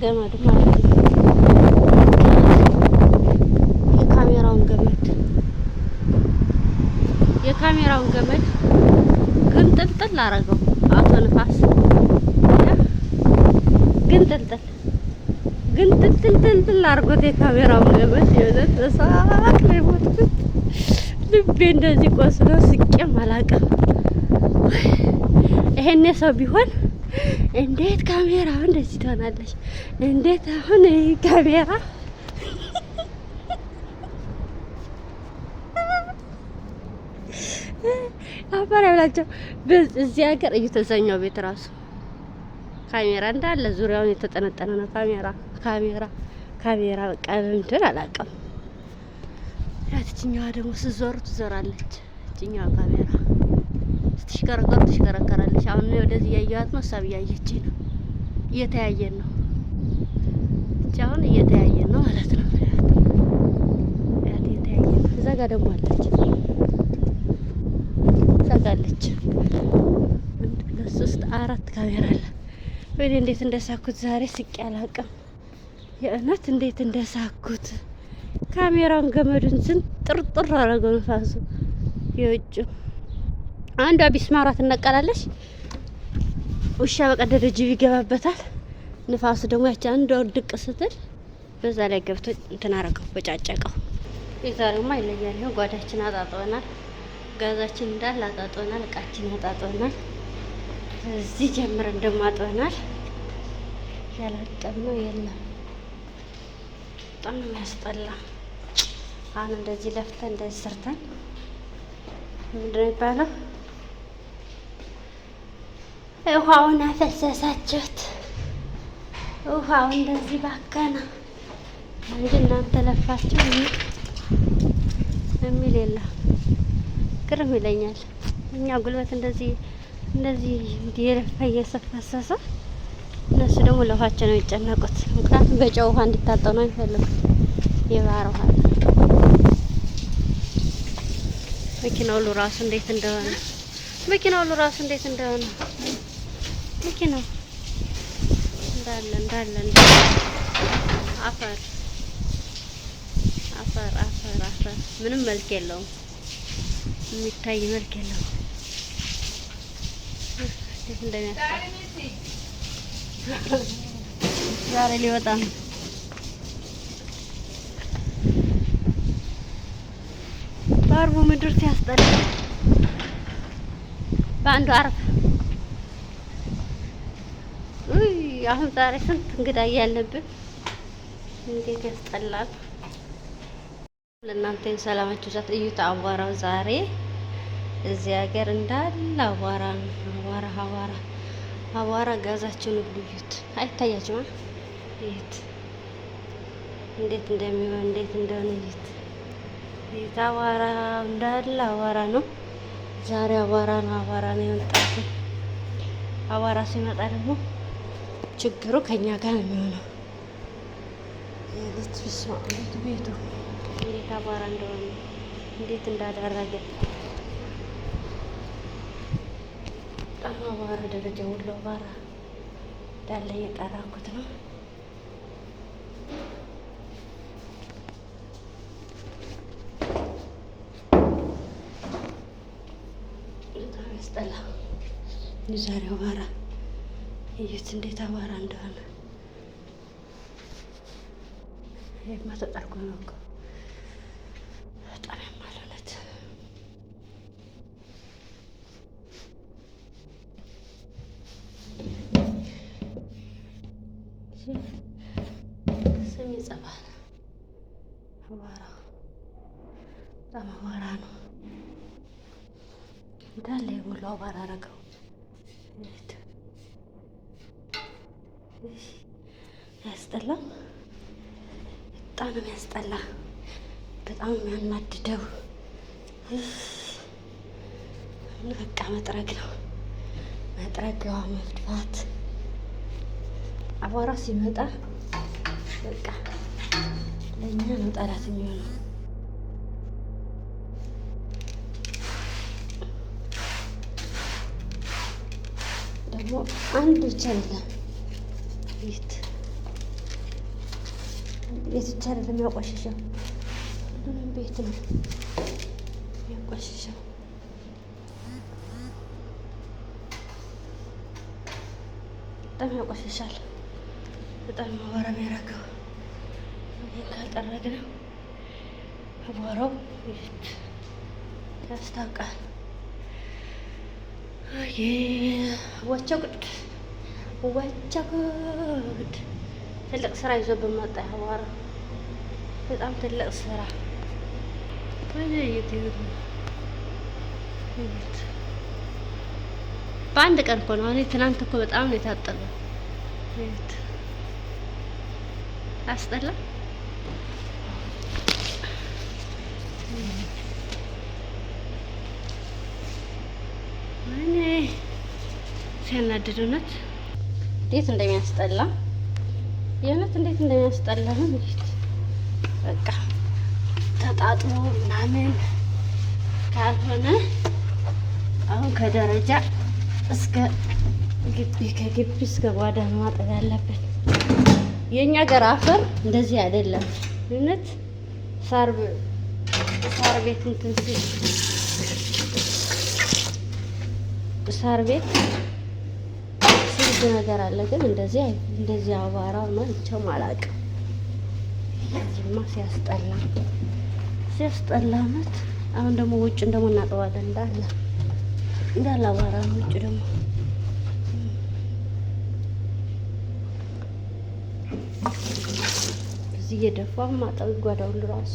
ገመዱ ማለት ነው። የካሜራውን ገመድ ግንጥልጥል አረገው አቶ ንፋስ፣ ግንጥልጥል ግንጥልጥልጥልጥል አድርጎት የካሜራውን ገመድ። የእውነት በሳቅ ነው የሞትኩት። ልቤ እንደዚህ ቆስሎ ስቄም አላውቅም። ይሄኔ ሰው ቢሆን እንዴት ካሜራ እንደዚህ ትሆናለች? እንዴት አሁን ይህ ካሜራ አፈር ያብላቸው። እዚህ ሀገር እየተዘኛው ቤት ራሱ ካሜራ እንዳለ ዙሪያውን የተጠነጠነ ነው። ካሜራ፣ ካሜራ፣ ካሜራ፣ በቃ እንትን አላውቅም። ያትችኛዋ ደግሞ ስትዞር ትዞራለች። እችኛዋ ካሜራ ስትሽከረከሩ ትሽከረከራለች። አሁን እኔ ወደዚህ እያየኋት ነው፣ እሷም እያየች ነው። እየተያየን ነው። እቺ አሁን እየተያየን ነው ማለት ነው። ያት እየተያየን ነው። እዛ ጋር ደግሞ አለች፣ እዛ ጋር አለች። አንድ፣ ሁለት፣ ሶስት፣ አራት ካሜራ አለ። ወይኔ እንዴት እንደሳኩት ዛሬ፣ ስቄ አላውቅም። የእውነት እንዴት እንደሳኩት። ካሜራውን ገመዱን ዝንጥርጥር አደረገው ንፋሱ። የውጭ አንዷ ቢስማሯ ትነቀላለች። ውሻ በቀደደ ጅብ ይገባበታል። ንፋሱ ደግሞ ያቺ አንዷ ድቅ ስትል በዛ ላይ ገብቶ እንትን አረገው፣ በጫጨቀው። የዛሬውማ ይለያል። ይኸው ጓዳችን አጣጥበናል። ጋዛችን እንዳለ አጣጥበናል። እቃችን አጣጥበናል። እዚህ ጀምረን ደግሞ አጥበናል። ያላጠብነው የለም። በጣም ነው የሚያስጠላ። አሁን እንደዚህ ለፍተን እንደዚህ ሰርተን ምንድን ነው የሚባለው? ውሃውን አፈሰሳችሁት። ውሃው እንደዚህ ባከነ እንጂ እናንተ ለፋችሁ የሚል የለም። ግርም ይለኛል። እኛ ጉልበት እንደዚህ እንደዚህ እየለፋ እየሰፈሰሰ እነሱ ደግሞ ለውሃቸው ነው የሚጨነቁት። ምክንያቱም በጨው ውሃ እንዲታጠቡ ነው የሚፈልጉት። የባህር ውሃ መኪናው ሁሉ ራሱ እንዴት እንደሆነ፣ መኪናው ሁሉ ራሱ እንዴት እንደሆነ፣ መኪናው እንዳለ እንዳለ እንዳለ አፈር አፈር አፈር አፈር፣ ምንም መልክ የለውም፣ የሚታይ መልክ የለውም። እንዴት እንደሚያስጠላ። ዛሬ ሊወጣ ነው። በአርቡ ምድር ሲያስጠላ በአንዱ አርብ። ውይ አሁን ዛሬ ስንት እንግዳ እያለብን እንዴት ያስጠላል። ለእናንተ ሰላማችሁ ዛት እዩት። አቧራው ዛሬ እዚህ ሀገር እንዳለ አቧራ ነው። አቧራ፣ አቧራ፣ አቧራ። ጋዛችሁን ሁሉ እዩት። አይታያችሁም? እዩት እንዴት እንደሚሆን፣ እንዴት እንደሆነ እዩት። እዩት፣ አቧራ እንዳለ አቧራ ነው። ዛሬ አቧራ ነው፣ አቧራ ነው የመጣብን። አቧራ ሲመጣ ደግሞ ችግሩ ከኛ ጋር ነው የሚሆነው። የቤት ብስማ ቤቱ ቤቱ እንዴት አቧራ እንደሆነ፣ እንዴት እንዳደረገ፣ በጣም አቧራ፣ ደረጃ ሁሉ አቧራ እንዳለ እየጠራኩት ነው። በጣም ያስጠላ የዛሬው አቧራ። እዩት እንዴት አቧራ እንደሆነ። ይሄማ ተጠርጎ ነው እኮ። በጣም ያማል እውነት። ስም ይጽፋል። አቧራ፣ በጣም አቧራ ነው እንዳለ የሞላው፣ አቧራ አረገው። እዩት። ያስጠላም፣ በጣም ነው የሚያስጠላ። በጣም የሚያናድደው። በቃ መጥረግ ነው፣ መጥረግ፣ ውሃ መድፋት። አቧራ ሲመጣ በቃ ለእኛ ነው ጠላት የሚሆነው። ደግሞ አንድ ብቻ አይደለም። ይት ቤት ብቻ አይደለም ያቆሸሸው፣ ሁሉንም ቤት ነው ያቆሸሸው። በጣም ያቆሸሻል። በጣም አቧራ የሚያደርገው ይሄን ካልጠረግነው አቧራው ያስታውቃል። ወቸ ጉድ ወቸ ጉድ! ትልቅ ስራ ይዞብን መጣ። አቧራ በጣም ትልቅ ስራ። በአንድ ቀን እኮ ነው። እኔ ትናንት እኮ በጣም ነው የታጠበው። አስጠላ። ወይኔ ሲያናድድ እውነት እንዴት እንደሚያስጠላ የእውነት እንዴት እንደሚያስጠላ ነው። እንዴት በቃ ተጣጥቦ ምናምን ካልሆነ አሁን ከደረጃ እስከ ግቢ ከግቢ እስከ ጓዳ ማጠብ ያለብን። የእኛ ሀገር አፈር እንደዚህ አይደለም። እውነት ሳር ቤት እንትን ሲል ሳር ቤት ስንት ነገር አለ፣ ግን እንደዚህ እንደዚህ አቧራው ነው ይቸው አላውቅም። እዚህማ ሲያስጠላ ሲያስጠላ እውነት። አሁን ደግሞ ውጭን ደግሞ እናጥባለን። እንዳለ እንዳለ አቧራ ነው ውጭ ደግሞ እዚህ እየደፋ ማጠብ ጓዳው ሁሉ ራሱ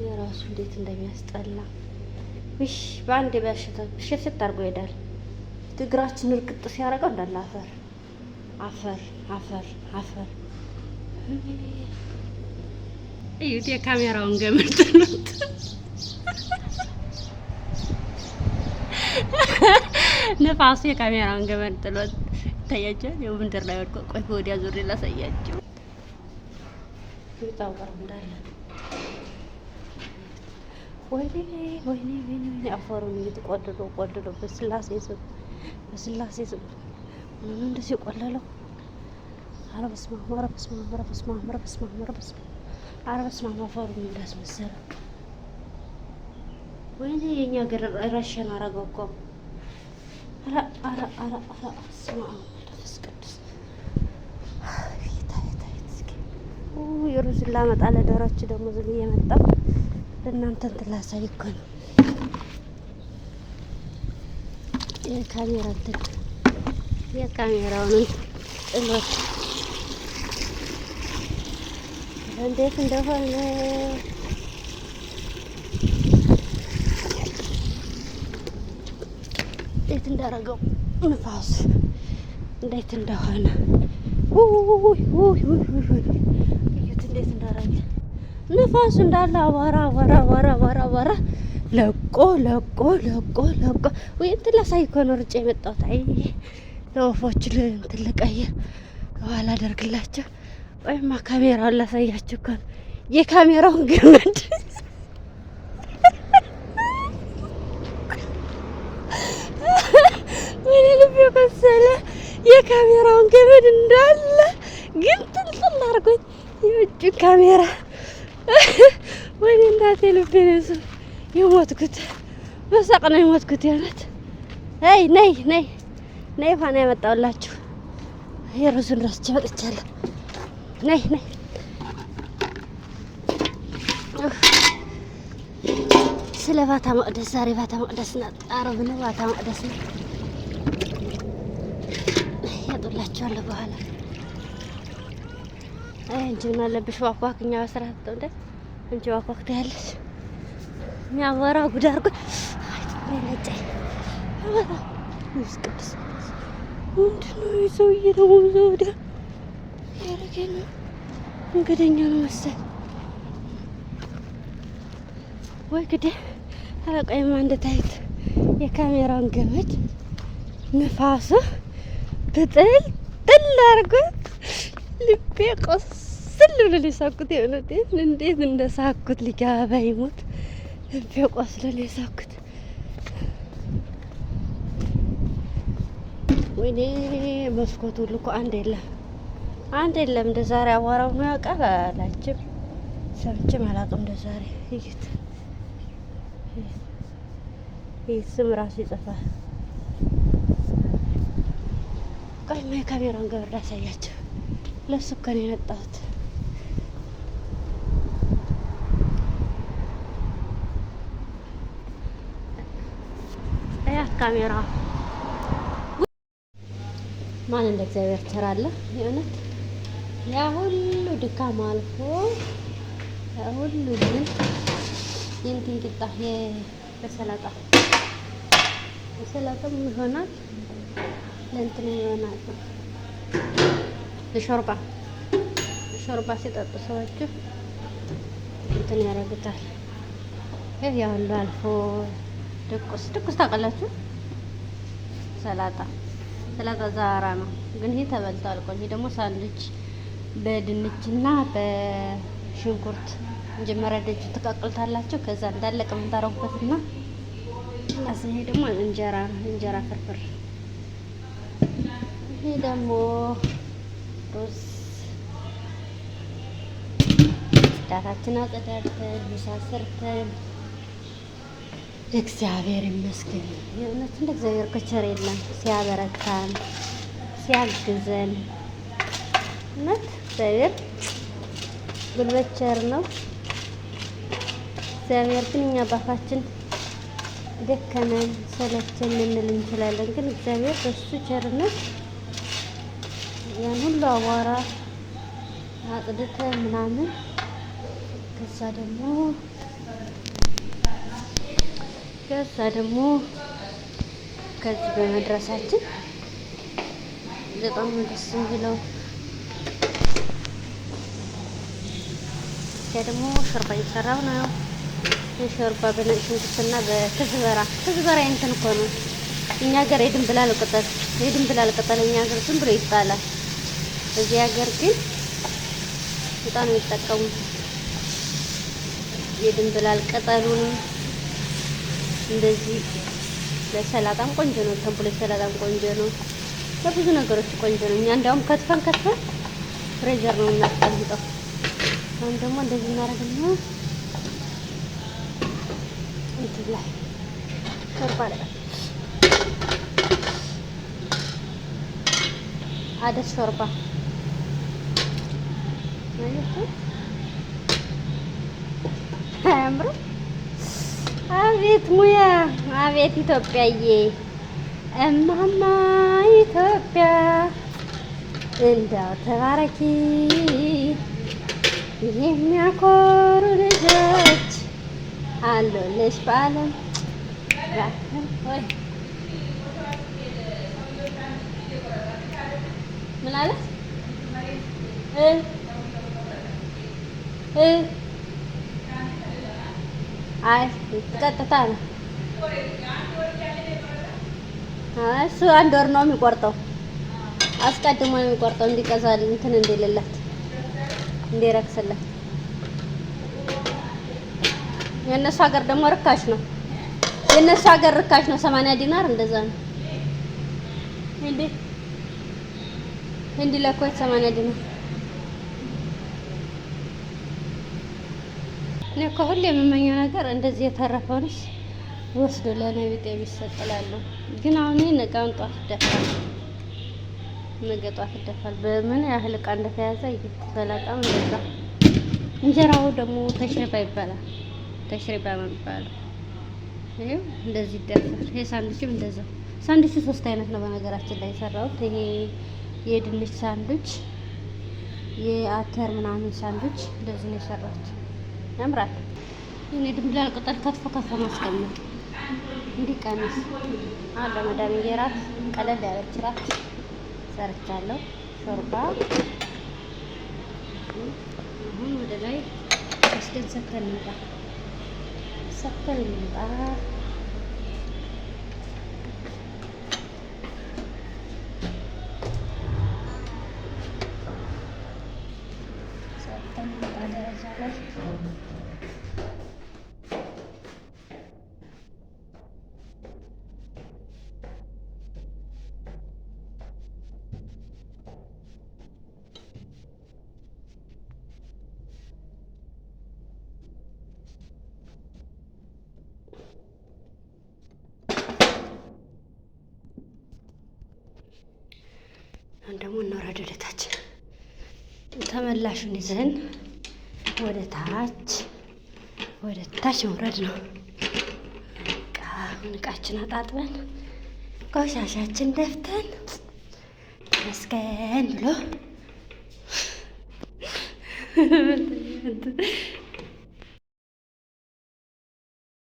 የራሱ እንዴት እንደሚያስጠላ ውሽ! በአንድ በሽታ ሽፍት አድርጎ ይሄዳል። እግራችን እርግጥ ሲያደርገው እንዳለ አፈር አፈር አፈር አፈር። እዩት የካሜራውን ገመድ ጥሎት ነፋሱ የካሜራውን ገመድ ጥሎት ይታያቸዋል። ያው ምድር ላይ ወድቆ፣ ቆይ በወዲያ ዙሬ ላሳያቸው። ይታወር እንዳለ ወይኔ ወይኔ ወይኔ ወይኔ አፈሩን እየተቆልሎ ቆልሎ በስላሴ ስም በስላሴ ስም ምን እንደዚህ የቆለለው። ኧረ በስመ አብ ኧረ በስመ አብ ኧረ በስመ አብ ኧረ በስመ አብ ኧረ በስመ አብ ኧረ በስመ አብ አፈሩን እንዳስመሰለው። ወይኔ የኛ ሀገር ረሸን አረገው እኮ። ኧረ ኧረ ኧረ ኧረ በስመ አብ መንፈስ ቅዱስ እስኪ የሩዝ ላመጣ ለዶሮች ደግሞ ዝም ብዬ መጣሁ። ለእናንተ እንትን ላሳይ እኮ ነው። የካሜራ እንትን የካሜራውን ጥሎት እንዴት እንደሆነ እንዴት እንዳደረገው ንፋስ እንዴት እንደሆነ ውይ ውይ ውይ ውይ እዩት፣ እንዴት እንዳደረገ ንፋሱ እንዳለ አቧራ አቧራ አቧራ አቧራ አቧራ ለቆ ለቆ ለቆ ለቆ። ወይ እንትን ላሳይ እኮ ነው ርጬ የመጣሁት። አይ ለወፎች እንትን ልቀይር በኋላ አደርግላቸው። ወይማ ካሜራውን ላሳያችሁ እኮ ነው የካሜራውን ገመድ ወይኔ ልቤ ቆሰለ። የካሜራውን ገመድ እንዳለ ግን ጥልጥል አድርጎኝ የውጭ ካሜራ ወይኔ እናቴ ልቤ ነው የሞትኩት፣ በሳቅ ነው የሞትኩት። የእውነት አይ ነይ ነይ ነይ ውሃ ነው ያመጣሁላችሁ። የሩዙን ረስቼ መጥቻለሁ። ነይ ነይ ስለ ባታ መቅደስ ዛሬ ባታ መቅደስ ናት። ዓርብ ነው፣ ባታ መቅደስ ነው። ያጡላችኋለሁ በኋላ። አይ አንቺ ምን አለብሽ ዋክዋክ፣ እኛ በስራ ተጠምደን አንቺ ዋክዋክ ትያለሽ። የሚያወራ ጉድ አድርጎ አይ ጥቁሬ ነጨኝ። አወራ ኢየሱስ ቅዱስ ምንድን ነው ይህ ሰውዬ ደግሞ ወዲያ ያደረገ ነው? መንገደኛ ነው መሰል ወይ ግዴ። ኧረ ቆይማ እንደታየት የካሜራውን ገመድ ንፋሱ ብጥል ጥል አድርጎት ልቤ ቆስል ብሎ ነው የሳኩት። የእውነቴን እንዴት እንደሳኩት ሊጋባ ይሞት ልቤ ቆስሎ ነው የሳኩት። ወይኔ መስኮቱ ሁሉ እኮ አንድ የለም። አንድ የለም እንደ ዛሬ አቧራው ነው ያውቃል አላችም ሰምቼም አላውቅም። እንደ ዛሬ እዩት፣ ይህ ስም ራሱ ይጽፋል። ቆይማ የካሜራውን ገበር ላሳያቸው። ለሱ እኮ ነው የመጣሁት። እያት ካሜራ ማን እንደ እግዚአብሔር ቸር አለ። የእውነት ያ ሁሉ ድካም አልፎ ያ ሁሉ ግን የእንትን ቂጣ በሰላጣ በሰላጣም ይሆናል ለእንትን ይሆናል ለሾርባ ሾርባ ሲጠጡ ሰዎቹ እንትን ያደርጉታል። ይህ ያ ሁሉ አልፎ ድቁስ ድቁስ ታውቃላችሁ? ሰላጣ ሰላጣ ዛራ ነው፣ ግን ይሄ ተበልቶ አልቋል። ይሄ ደግሞ ሳንድዊች በድንችና በሽንኩርት መጀመሪያ ደጁ ትቀቅሉታላችሁ። ከዛ እንዳለቀ የምታረጉበትና ይሄ ደግሞ እንጀራ ነው፣ እንጀራ ፍርፍር። ይሄ ደግሞ ሩዝ። ጽዳታችን አጸዳድተን ምሳ ሰርተን እግዚአብሔር ይመስገን። የእውነት እንደ እግዚአብሔር እኮ ቸር የለም። ሲያበረታን ሲያግዘን እውነት እግዚአብሔር ጉልበት ቸር ነው። እግዚአብሔር ግን እኛ ባፋችን ደከመን ሰለቸን ልንል እንችላለን። ግን እግዚአብሔር በሱ ቸርነት ያን ሁሉ አቧራ አጽድተን ምናምን ከዛ ደግሞ ከዚህ በመድረሳችን በጣም ነው ደስ የሚለው። እዚያ ደግሞ ሾርባ እየሰራሁ ነው። የሾርባ በነጭ ሽንኩርትና በክዝበራ ክዝበራ እንትን እኮ ነው እኛ ሀገር የድንብላል ቅጠል የድንብላል ቅጠል እኛ ሀገር ዝም ብሎ ይጣላል። እዚህ ሀገር ግን በጣም ነው የሚጠቀሙት። የድንብላል ቅጠሉንም እንደዚህ ለሰላጣም ቆንጆ ነው። ተንቡሎ ሰላጣም ቆንጆ ነው። ለብዙ ነገሮች ቆንጆ ነው። እኛ እንዲያውም ከትፈን ከትፈን freezer ነው የምናስቀምጠው። አሁን ደግሞ እንደዚህ እናደርግና እንትን ላይ ሾርባ ላይ عدس ሾርባ አያችሁ፣ አያምርም? አቤት ሙያ፣ አቤት ኢትዮጵያዬ፣ እማማ ኢትዮጵያ እንዳው ተባረኪ፣ የሚያኮሩ ልጆች አሉልሽ በዓለም። ወይ ምን አለ እ እ አይ ቀጥታ ነው እሱ። አንድ ወር ነው የሚቆርጠው። አስቀድሞ ነው የሚቆርጠው እንዲቀዛል እንትን እንዲልላት እንዲረክስላት። የእነሱ ሀገር ደግሞ ርካሽ ነው። የእነሱ ሀገር ርካሽ ነው። 80 ዲናር እንደዛ ነው። እንዴ እንዲ ለኩዌት 80 ዲናር። እኔ እኮ ሁሌ የምመኘው ነገር እንደዚህ የተረፈውንስ ወስዶ ለነቢጤ ቢሰጥ እላለሁ። ግን አሁን ይሄን እቃውን ጧት ይደፋል፣ ነገ ጧት ይደፋል። በምን ያህል እቃ እንደተያዘ ሰላጣም እንደዛ። እንጀራው ደግሞ ተሽሪባ ይባላል። ተሽሪባ ነው የሚባለው። ይኸው እንደዚህ ይደፋል። ይሄ ሳንዱችም እንደዛ። ሳንዱቹ ሶስት አይነት ነው በነገራችን ላይ የሰራሁት። ይሄ የድንች ሳንዱች፣ የአተር ምናምን ሳንዱች እንደዚህ ነው የሰራሁት። ያምራል። እኔ ድንብላል ቅጠል ከትፎ ከትፎ ማስቀመጥ እንዲቀንስ አለ መዳምዬ። እራት ቀለል ያለች እራት ሰርቻለሁ። ሾርባ አሁን ወደ ላይ ወስደን ሰተን እንምጣ፣ ሰተን እንምጣ። ሰተን እንምጣ ደረጃ ላይ። አሁን ደግሞ እንውረድ ወደ ታች። ተመላሹን ይዘን ወደ ታች ወደ ታች መውረድ ነው። በቃ አሁን እቃችን አጣጥበን ቆሻሻችን ደፍተን ተመስገን ብሎ።